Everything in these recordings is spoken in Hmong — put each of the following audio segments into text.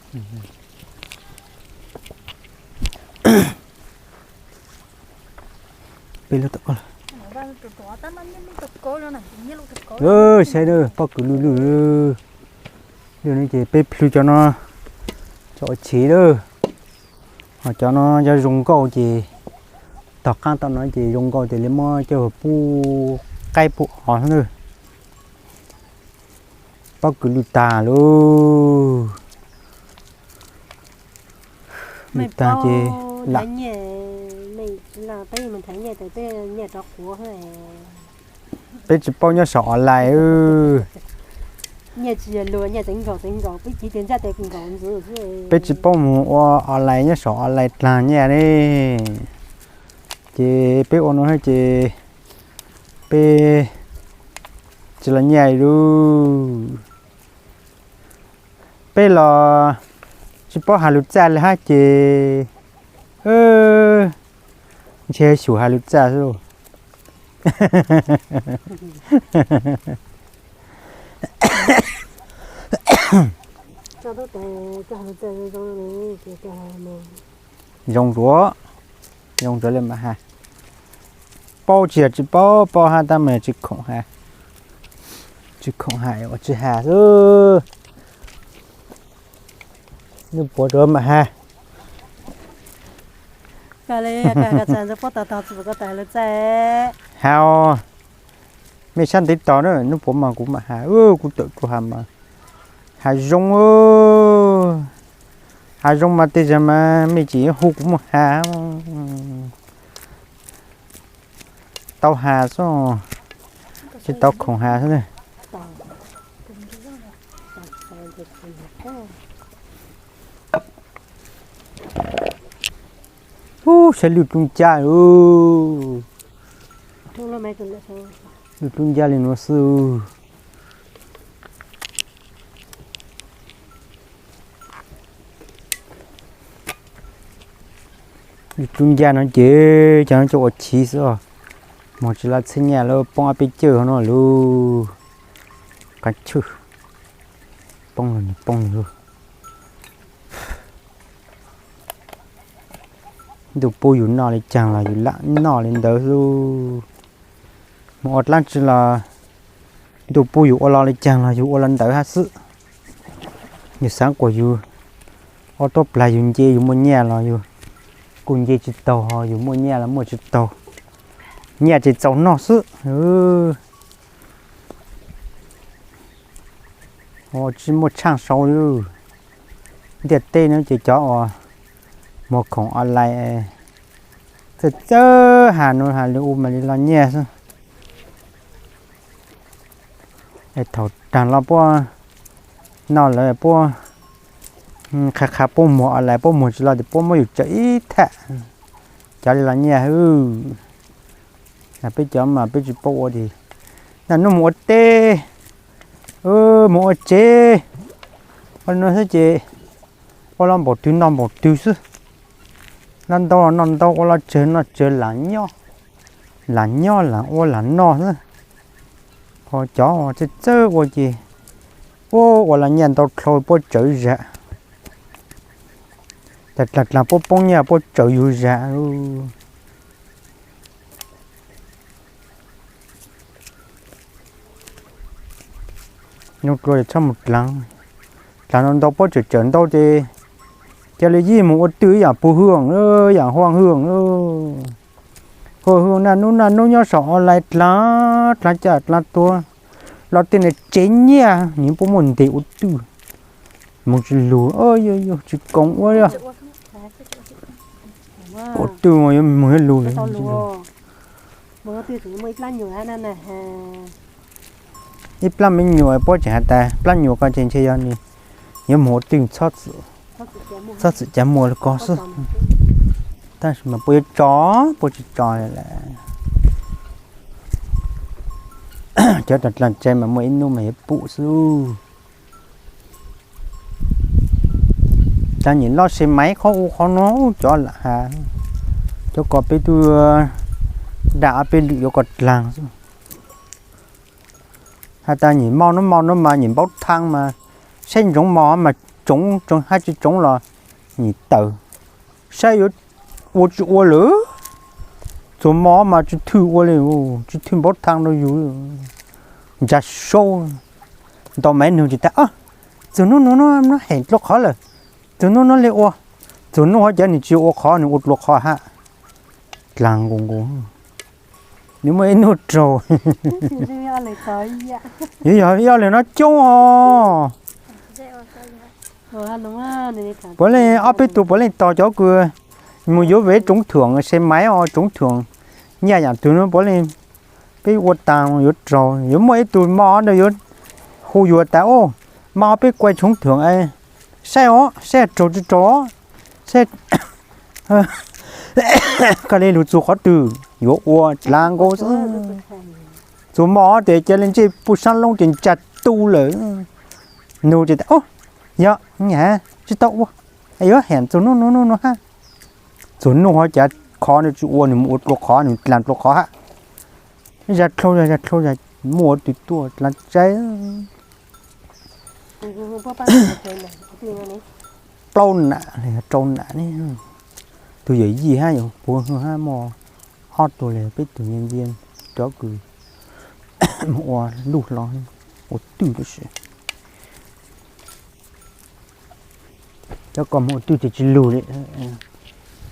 Peb lub, saib na, pob kws lwj lwj. Lwj no ces peb plhws cov no, cov uas chiv lawm. Ho cov no yog zoo nkauj ces tog qaab tom no ces zoo nkauj ces li muab coj pub qaib pub os na. Pob kws lwj tag lauj. Lwj tag ces lam, peb tsis paub nyob saum online. Peb tsis paub mus ua online nyob saum online dlaag nyiaj ne. Ces peb ua no ces peb tsis los nyiaj li. Peb los tsis paub has lug txaj li hab ces ntshe xyum has lug txaj xwb lauj. Zoo ntsuav, zoo ntsuav li mam has. Paub tsis yog tsis paub, paub hab tab mas tsis khoom has, tsis khoom has ua tsis has xwb. Nub puav rua mam has. Has, mej sab ntiv tos na, nub puav mas kuv mam has, kuv tawm rua has mas has zoo, has zoo mas tej zag mas mej tsis hu kuv mus has. Tau has xwb, tsis tau khoom has xwb. Ub, saib lwj dlub ncaj, lwj dlub ncaj li nuav xwb. Lwj dlub ncaj no ces cov no cov uas chiv xwb os. Moog tsis laj txheb nyaj lawm, poob ob peb cawj no lug. Qab chwj, poob lug poob lug. Ntuj pub yus noj li caag los yus lam noj li ntawd xwb. Mus ua dlaab tsi los ntuj pub yus ua lo li caag los yus ua lo ntawd hab xwb. Yus xaav kuas yus ua tuab plag yus nce yus muaj nyaj los yus kuj nce tsis taug, yus muaj nyaj los muaj tsis taug, nyaj ces txaus noj xwb. Tsis muaj tshaaj sau li. Ntiaj teb no ces cov uas muag khoom online txawj txawj has nub has li ub mas li los nyiaj xwb. Es thaum raag los puab noj lawm puab qha qha puab muag online, puab muag tsis los ces puab muab yus tsawm ib thaj, cov li los nyiaj hwb. Peb cov mas peb tsis paub ua li. Naj nub mus ua teb, mus ua tsev, ua li no xwb ces ua los npaum twg noj npaum twg xwb. Laj ntaub los noj ntaub, ua los tsawg noj tsawg, lam nyob lam ua lam noj xwb. Ho cov txawj txawj ua ces ua los nyiaj ntau dlhau puab tsawv zam. Tag dlaag dlaag puab poob nyaj puab tsawv yus zam. Nyob dlua txhob mus dlaag, dlaag ntau ntau puab tsawm tsawm ntau ces ca le yij mus ua twj ib yaam pug hwj, yaam huaj hwj. Huaj hwj naj nub naj nub nyob saum online dlaag dlaag caj dlaag tuag, los tej niag tsev nyiaj nws puab muaj ntev ua twj, mus tsis lug, tsis koom ua. Ua twj yuav mus yuav lug li. Ib plab me nyuam puab tseem has tas plab nyuam ko ces ntshe yog nws yuav mus ua twj, txhob txwm cav muag li ko xwb. Tab sis mas puab yuav tso, puab tsis tso lawm. Cov dlaag dlaag tsev mas muaj ib nub mas yuav pum xwb. Taag nyem loj se maiv qhov u qhov no, cov lam has, cov ko peb tub dam ob peb lwm yuav kom dlaag xwb. Has tas nyem moj nub moj nub mas nyem npaub thaab mas saib ntsoov moj mas tsoov, tsoov hab tsi tsoov los nim tawm, saib yuav ua tsi ua lawm. Txuas mos mas tsi thwj ua li, tsi thwj npaub thaj rau yus, ntsa saub. Ntaus maiv nug tsis tag, txug nub nub nub heem dlua qhov lawm, txug nub nub le ua, txug nub hov cav nws tsi ua qhov, nws ua dlua qhov hab. Dlaag nkaus nkaus, nws muaj ib nub raug. Yuav yog ib ob leeg no coob os. Puav leej ob peb tug puav leej tos cov kws mus yuav vev tsoov thuam se maiv os, tsoov thuam nyaj yaam twg no puav leej peb ua taag yuav raug. Yuav muaj ib tug mo ntawd yuav hu yus tas, o, mas peb kuaj tsoov thuam saib os, saib raug tsi raug, saib koj le lug txug qhov twg yuav ua dlaag nkaus xwb. Txug mo tes ca le ntsej puj saab loob ces ntsa tu lawm. Nug ces tas, o, yog tsi tau ua, yuav heem txug nub nub nub nub hab. Txug nub hov cav qhov nws tsi ua, nws mus ua dlua qhov, nws dlaag dlua qhov hab. Zaj dlhau zaj dlhau zaj muaj tug tuaj dlaag tsaib. Plaub nam, rau nam ne, tug yawm yij hab yog puag hab muaj ob tug le peb tug nyias nyias cov kws mus ua luj hlo, ua twj tab sis cov ko mus ua twj ces tsis lug li.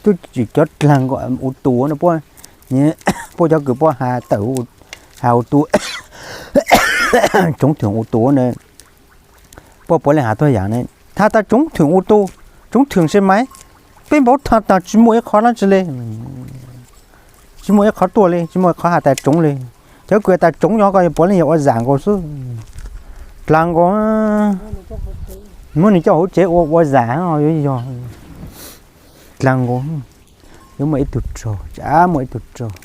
Twb tsis cov dlaag nkaus ua tus no puab, puab cov kws puab has tawm has ua tus, tsoov thwm ua tus na, puab puav leej has tuab yaam ne, has tas tsoov thwm ua tus, tsoov thwm se maiv, peb npaum thaag taag tsis muaj ib qho dlaab tsi le, tsis muaj ib qho tuaj li, tsis muaj ib qho has tas tsoov li. Cov kws has tas tsoov yog ko puav leej yog ua zam nkaus xwb, dlaag nkaus, muab nws coj hauv tsev ua ua zam yuav yog dlaag nkaus, yuav muaj ib tug raug, tsis muaj ib tug raug.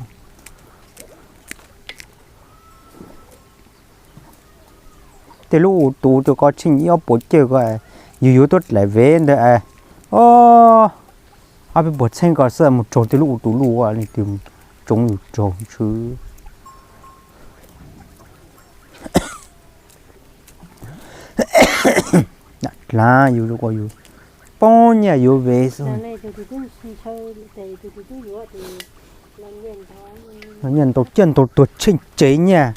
Tej lub ua tus rau ko tsheej ib ob puas cawj ko, yus yuav tuab dlaim vev ntawd, ob peb puas txheeb ko xwb mus raug tej lub ua tus luj ua leej twg tsoov yus raug tshwv. Dlaag yus, yus poob nyaj yuav vev xwb. Nyiaj ntau caj ntau tuag tsheej tsev nyaj.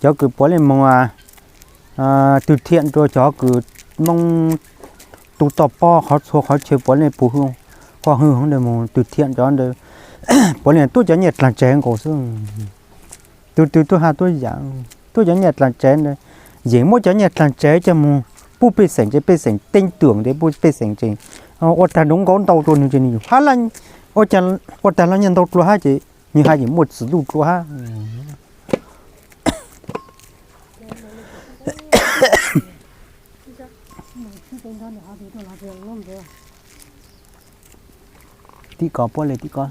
Cov kws puav leej moog twg thiam rua cov kws Moob tu toj pob qhov txhua qhov chaw puav leej puv hwj, qhov hwj hov ntawd moog twg thiam cov ntawd puav leej tuab cov nyaj dlaag tsaiv nkaus xwb. Tug twg tuaj has tuab yaam, tuab cov nyaj dlaag tsaiv ntawd, yeem muab cov nyaj dlaag tsaiv coj moog pub pej xeem ces pej xeem teeb tuam tes pub pej xeem ces ua taag nuav nkaub ntau rua nwg ces nwg hab, ua taag lug nyaj ntau dlua hab ces nwg hab yeem muaj txim luj dlua hab. Tim ko puab le tim ko.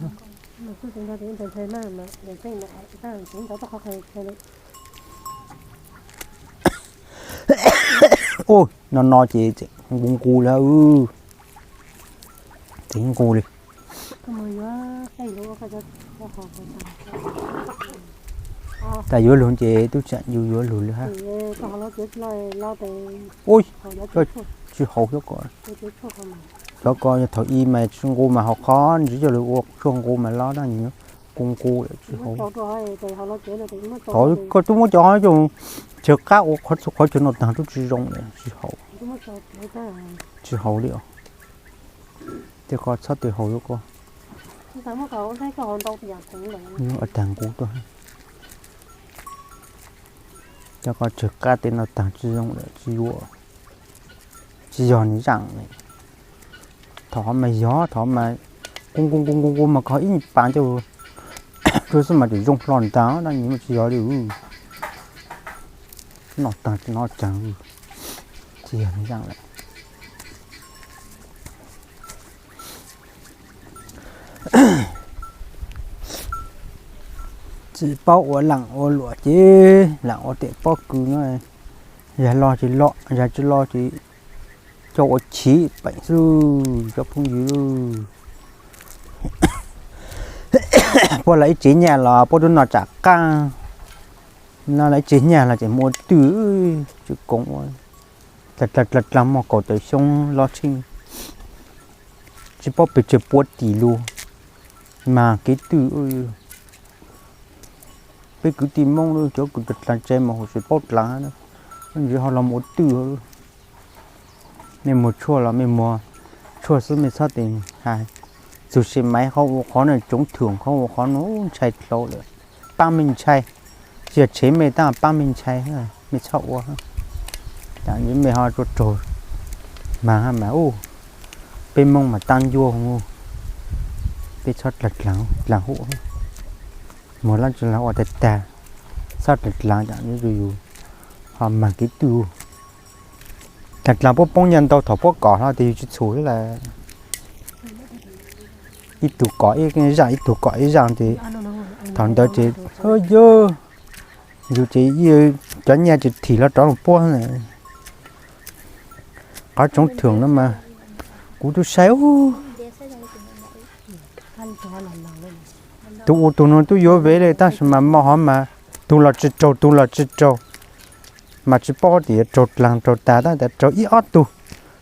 Ua no no ces tseem nqus nqus li, tseem nqus li. Tas yuav lug ces tub tsaam yus yuav lug li hab. Ua, tsis haus xyov ko, xyov ko yog thaum i mas tsis nqus mas haus qhov ntsiv coj lug ua tshuaj nqus mas los dab nws nqus nqus tsis haus. Koj tub muab cov tsawg qab ua qhov txhua qhov chaw no taag tub tsis zoo li, tsis haus, tsis haus li os. Tej ko txhob tes haus yuav ko. Taag nqus tuaj. Cov ko tsawg qab tej no taag tsis zoo lawm tsis yuav, tsis yog nws zaaj li. Thaum hov mas yog, thaum hov mas nqus nqus nqus nqus mas kho ib nyuag pas coj lug xwb mas tseem zoo hlo ntaag, dab nws tsis yog li. Noj taag tsis noj caag, tsis yog nws zaaj lawm. Tsis paub ua laam ua luam ces laam ua tes pob kws no, yag los ces los, yag tsis los ces coj ua chiv peem xwb cov phooj ywg. Puab lawv ib tsev nyaj los puab tub noj tsam qaab, no lawv ib tsev nyaj los tseem mus ua twj, tsis koom ua. Dlaag dlaag dlaag moog kaum tawm xyoo los tseem tsis paub pes tsawg puab tim lug, mas kev twj. Peb kwv tij Moob cov kws dlaag tsev mas huv tsis paub dlaag, ntsis ho los mus ua twj. Mej muag tshuaj los mej muag tshuaj xwb, mej txhob tes has txug se maiv qhov ua qhov no, tsoov thwm qhov ua qhov no ntshai dlau lawm, paab mej ntshai. Tsis yog tshev mej tab paab mej ntshai, mej txhob ua. Mej ho rua raug mas mas u, peb Moob mas taab ncua, peb txhob dlaag dlaag hu, muag lab tsi laag ua tag tag, txhob dlaag dlaag yus ho mas kev twj. Dlaag dlaag puab poob nyiaj ntau thaum puab kom hlo tes yus tsis txhum lawm. Ib tug kom ib zaaj, ib tug kom ib zaaj tes thaum ntawd ces yus ces cov nyiaj ces thim hlo rov lug puab. Qhov tsoov thwm no mas kuv tub saib ub, tug ua tug nuav tub yuav vev le tab sis mas moog hov mas tug los tsis raug tug los tsis raug, mas tsis paub tias yuav raug dlaag raug tag tab sis raug ib ob tug.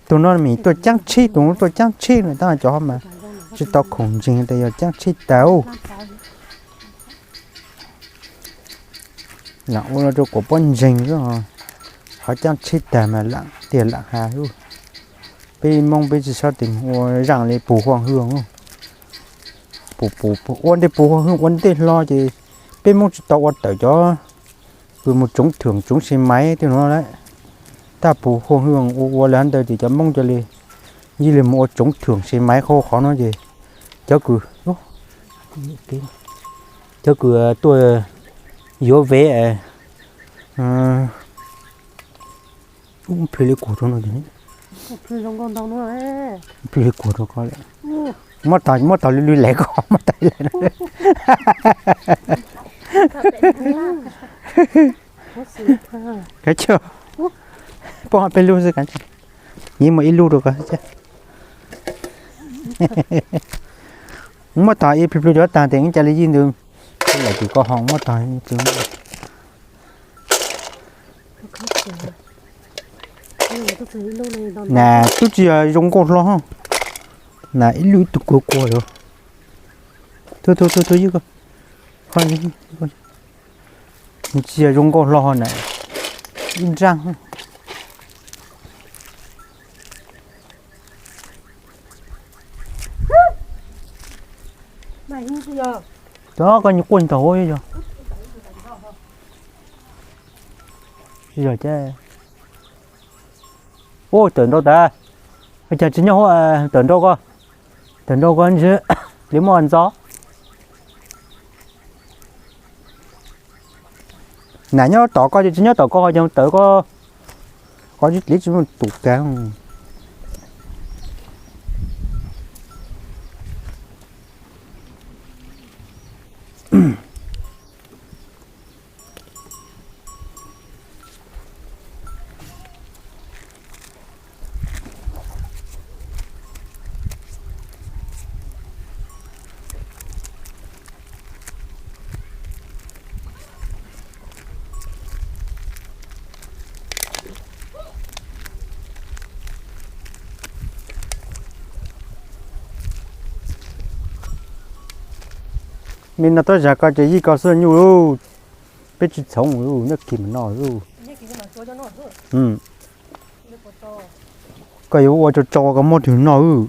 Tug no mas tuaj caab tsheb, tug nuav tuaj caab tsheb no tab cov hov mas tsis tau khoom ntseeg tes yog caab tsheb tag. Lam ua rua kuas puab ntseeg, qhov caab tsheb tag mas lam tiag lam has. Peb Moob peb tsis txhob tes ua zaaj le puj huaj hwj. Ua ntej puj huaj hwj ua ntej hlo ces peb Moob tsis tau ua tawm cov kws mus tsoov thwm tsoov se maiv tej nuav lawm. Tab puj huaj hwj ua ua le ntawd ces cov Moob cov le yeej le mus ua tsoov thwm se maiv qhov qhov no ces cov kws, cov kws tuaj yuav vev plhws le kuag rau no, plhws le kuag rau koj, muab tog muab tog lwj lwj lawm koj muab tog lawm. Kav tsij, poob peb lub xwb, kav tsij, yeej muaj ib lub rau koj xwb. Muab tog ib plhws plhws cov tag tes ib ca le yij ntws, lawm tes koj ho muab tog. Na tub tsis yog zoo nkauj hlo, na ib lub ib tug kuag kuag lawm. Tus tus tus tus yij ko, tsis yog zoo nkauj hlo na, ib nraag. Cov koj quaj ntau yog, yog ces, ua tawm nrau tas, cas tsis nyob huv, tawm nrau ko, tawm nrau ko ntshe li muaj ntxov. Nam nyob tom ko ces tsis nyob tom ko, yog tawm ko, qhov tsis muaj tus kag. Me no tab zag ko ces yij ko xwb nyuj lauj, peb tsis txhoov lauj, nyob kis mas no lauj. Koj yuav ua tsau tsau koj muab twg noj,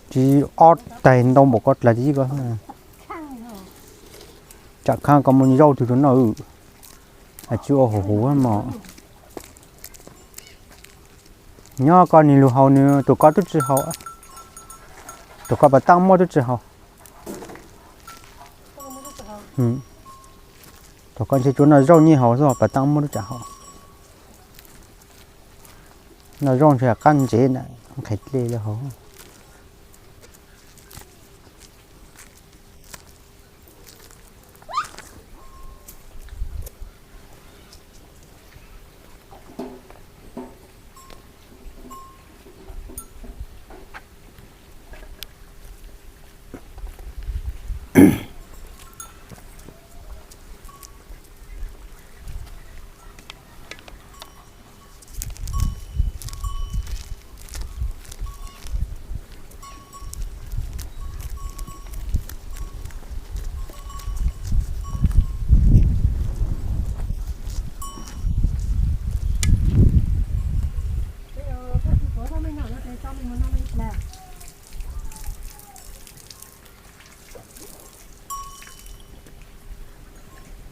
tsis ob taig ntau npaum ko dlaag ces yij ko. Tsam khaab koj muab zaub twg rau noj, tsis ua huv huv mog. Nyob koj nwg lug haus nwg, tus koj tub tsis haus, tus koj pas taab muab tub tsis haus. Tus koj ntshe tsuas noj zaub nyij haus xwb, pas taab muab tub tsis haus. Noj zaub ntshe qab ntsev na, nqhis dlej le haus.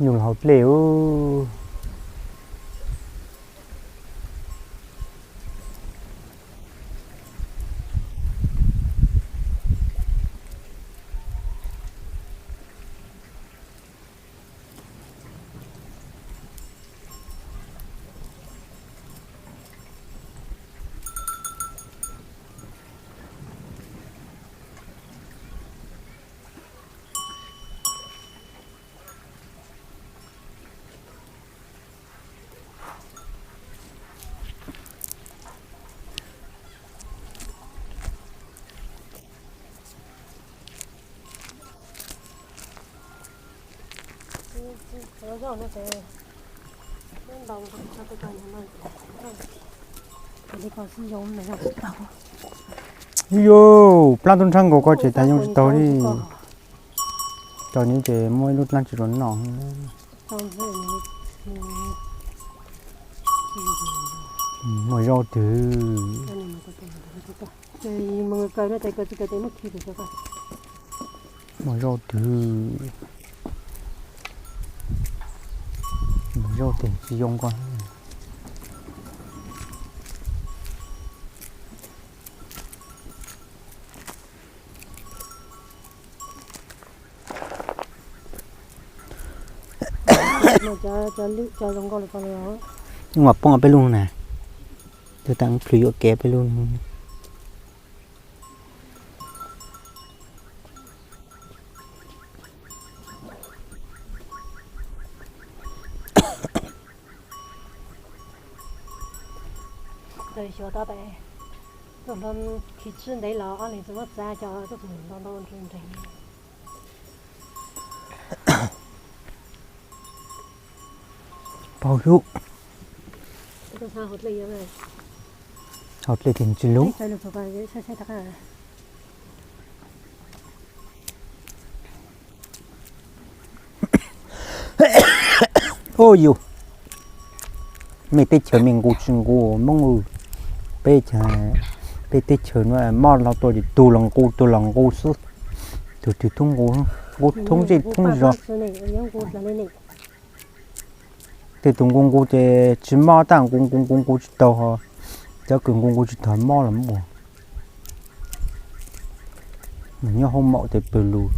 Nug hauv dlej ub. Yus plab tub nrhab nkaus ko ces tas yoo tsis taus li. Cov nws ces muaj ib lub dlaab tsi los noj. Muaj zaub twg. Muaj zaub twg. Muaj zaub twg tsis yoo ko. Ua poob peb lub na, tus tas plhws yuam kev peb lub. Xyov tau tas, tuaj hlo khi tswb ntev los ob leeg tsis muab txav cov tuaj tus ntau ntau nrug nreeg. Paug hlub. Hauv dlej ces tsis lub. Ub yus, mej teb chaws mej nqus tsis nqus Moob, peb, peb teb chaws no mob hlo tuaj ces tug los nqus tug los nqus xwb, tug twg tub nqus, nqus thoob zej thoob zog. Tej tus nqus nqus ces tsis mob tab nqus nqus nqus nqus tsis taus, cov kws nqus nqus tsis taus mob los muaj. Nws nyob hoob maum tes pw lug,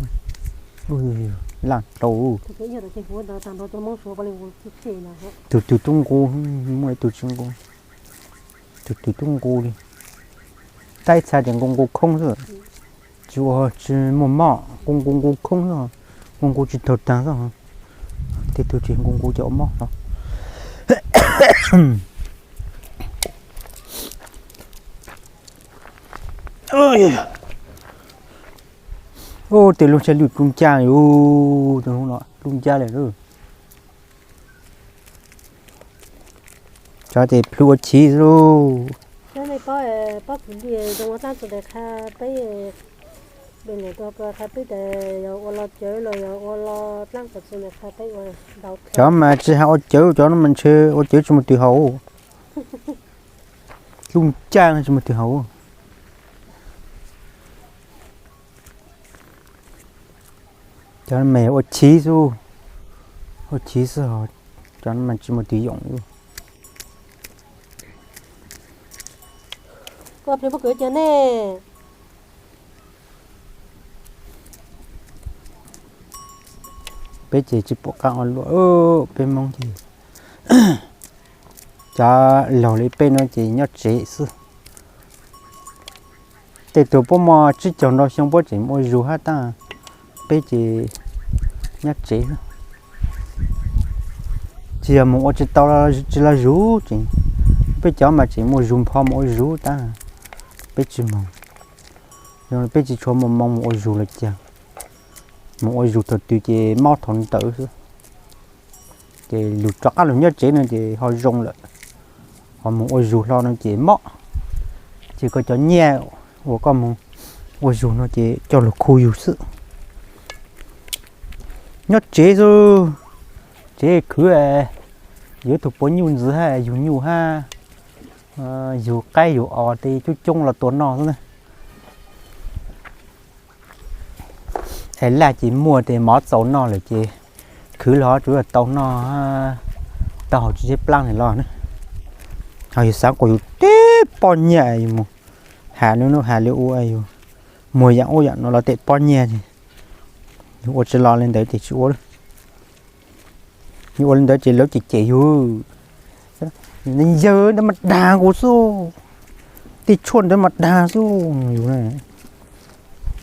laj rau. Tug twg tub nqus, muaj ib tug tsis nqus, tug twg tub nqus li. Tab ib txha ces nqus nqus khoob xwb, tsis ua tsis muaj mob, nqus nqus nqus khoob xwb, nqus nqus tsis taug taag xwb. Tej tug tsis nqus nqus ces ua mob hlo. Tej lub tsheb lwj dlub ncaj li, tej lub no dlub ncaj li. Cov ces plhws ua chiv xwb. Cov mas tsis hais ua cawv, cov no mas ntshe ua cawv tsis muaj twg haus. Dlub ncaj no tsis muaj twg haus. Cov mas ua chiv xwb, ua chiv xwb, cov no mas tsis muaj twg yoom li. Peb ces tsis pom qab ua luaj, peb Hmoob ces cov laug li peb no ces nyob tsev xwb. Tej tug puab muaj tsib caug ntau xyoo puab tseem mus ua zug hab, tab peb ces nyob tsev xwb. Tsis yog mus ua tsis tau, tsis lug zug ces, peb cov mas tseem muaj zug npho mus ua zug tab peb tsis mus. Zoo li peb tsis tshua muaj moo mus ua zug los cas, mus ua zug thaum twg ces mob thaum ntawd xwb. Ces lug rov qab lug nyob tsev no ces ho zoo lawm, ho mus ua zug hlo no ces mob. Ces koj cov nyiaj uas koj mus ua zug no ces coj lug khu yug xwb. Nyob tsev xwb, tsev khwv, yuav tug puav nyuj ntxiv hab yug nyuj hab, yug qaib yug os tej coob coob los tua noj xwb na. Es laj ces muaj tej mov txaus noj lawm ces khwv Khwv los tsuas yog tau noj, tau haus tsis tseb plaab li los na. Ho yus xaav kuas yus tib pob nyiaj yus mus has li nub has li ua yus muag yaam ub yaam no los tej pob nyiaj ces yus ua tsis los li ntawd ces tsis ua. Yus ua li ntawd ces lawv cem cem yus. Yawg ntawd mas dag kuv xwb, tej tshuaj ntawd mas dag xwb yus.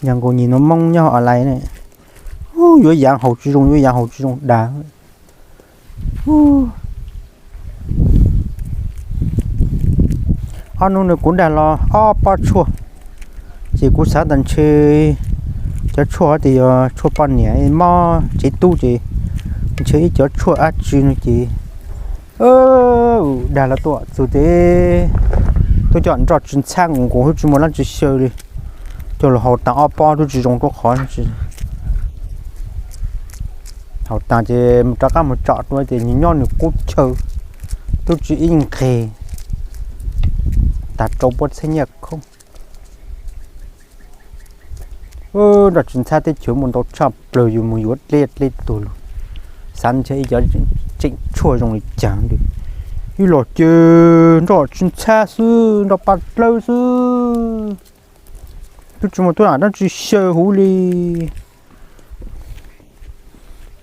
Yog nkaus nyim no Moob nyob online ne, yuav yaav haus tsis zoo, yuav yaav haus tsis zoo dag. Ob hnub no kuv dag los ob pob tshuaj, ces kuv xav tas ntshe cov tshuaj tias yog tshuaj poj niam mob tsev tub ces ntshe ib cov tshuaj dab tsi no ces dag los tuaj txug tes tub coj nroj tsis ntxhab nkaus nkaus, tub tsis muaj dlaab tsi xyaw li. Coj los haus taag ob pob tub tsis zoo tuab qhov. Haus taag ces mus rov qaab mus tsom dua ces nws nyob nws qub chaw, tub tsis ib nqeg, taag rau puab txheeb nyaj khoob. Nroj tsis ntxhab teb chaws muaj ntau tshaj plawg, yus mus yuav dleb dleb tuag lug. Xav ntshe ib cov tseem tshuaj zoo li caag ntag, ib los ces nroj tsis ntxhab xwb, nroj paj dlawb xwb, tub tsis muaj tuab nam dlaab tsi xyaw huv li.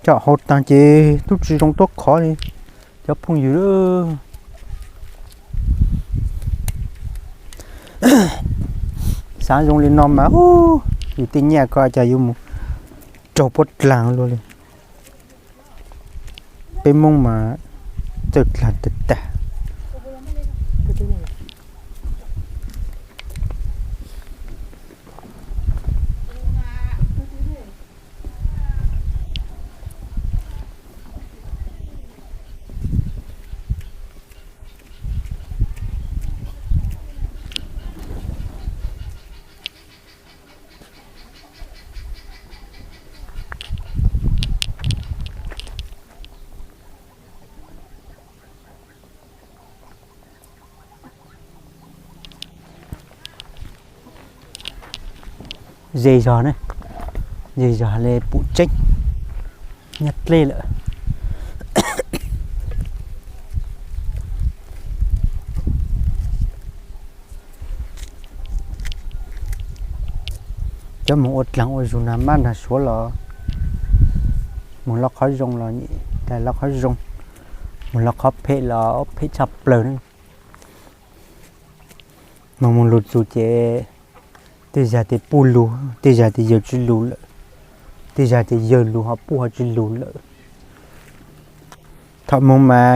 Coj haus taag ces tub tsis zoo tuab qhov li cov phooj ywg. Xav zoo li no mas yus tej nyaj ko cas yuav mus raug puab dlaag luaj li. Peb Moob mas txawj dlaag tag tag. Ze zog ne, ze zog le pum tseeb, nyaj dleb lawm. Cov mus ua dlaag ua zug nag mab nag suav los mus los qhov zoo los tas los qhov zoo, mus los qhov phem los phem tshaj plawg ne. Mus mus lug txug ces tej zag tias puj lug, tej zag tias yawg tsis lug lawm, tej zag tias yawg lug ho puj ho tsis lug lawm. Thaum moog mas